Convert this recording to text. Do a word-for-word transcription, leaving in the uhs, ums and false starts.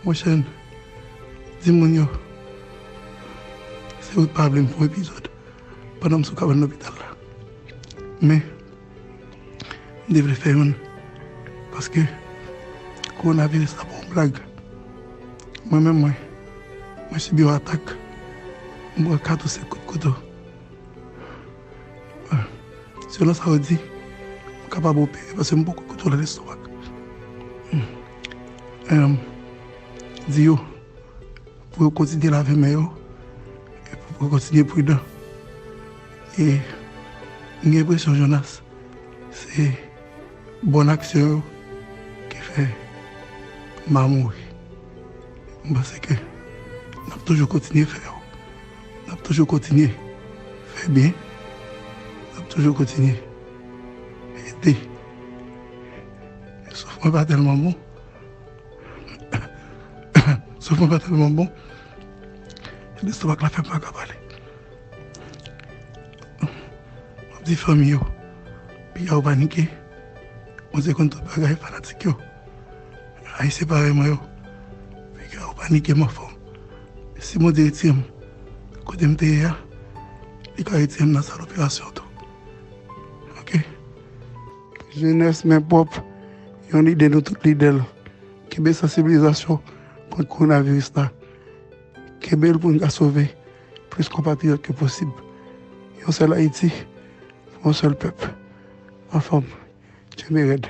Monchè, di moun yo, se ou t pa vle m fè yon epizòd pandan m sou kabann lopital la. Men, m te vle fè youn, paske kowonaviris la pa yon blag. Mwen menm, mwen, mwen sibi yon atak. M pran kat ou senk kout kouto. Selon sa yo di, m kapab opere paske m pran kout kouto nan lestomak. Em, di yo pou yo kontinye lave men yo, e pou yo kontinye pridan. E m gen enpresyon, Jonas, se bòn aksyon yo ki fè m pa mouri. M panse ke n ap toujou kontinye fè yo. N ap toujou kontinye fè byen. N ap toujou kontinye ede. Souf mwen pa tèlman bon. Souf mwen pa tèlman bon. Lestomak la fè m pa ka pale. M ap di fanmi yo, piga yo panike. Bondye konn tout bagay, fanatik yo. Ayisyen parèy mwen yo, piga yo panike, m anfòm. Si Bondye retire m kote m te ye a, li ka retire m nan sal operasyon tou. Ok? Jenès men pwòp, yon lide nou tout lide l. Kenbe sansibilizasyon kont kowonaviris la. Kenbe l pou n ka sove plis konpatriyòt ke posib. Yon sèl Ayiti, yon sèl pèp. Anfòm, kenbe rèd.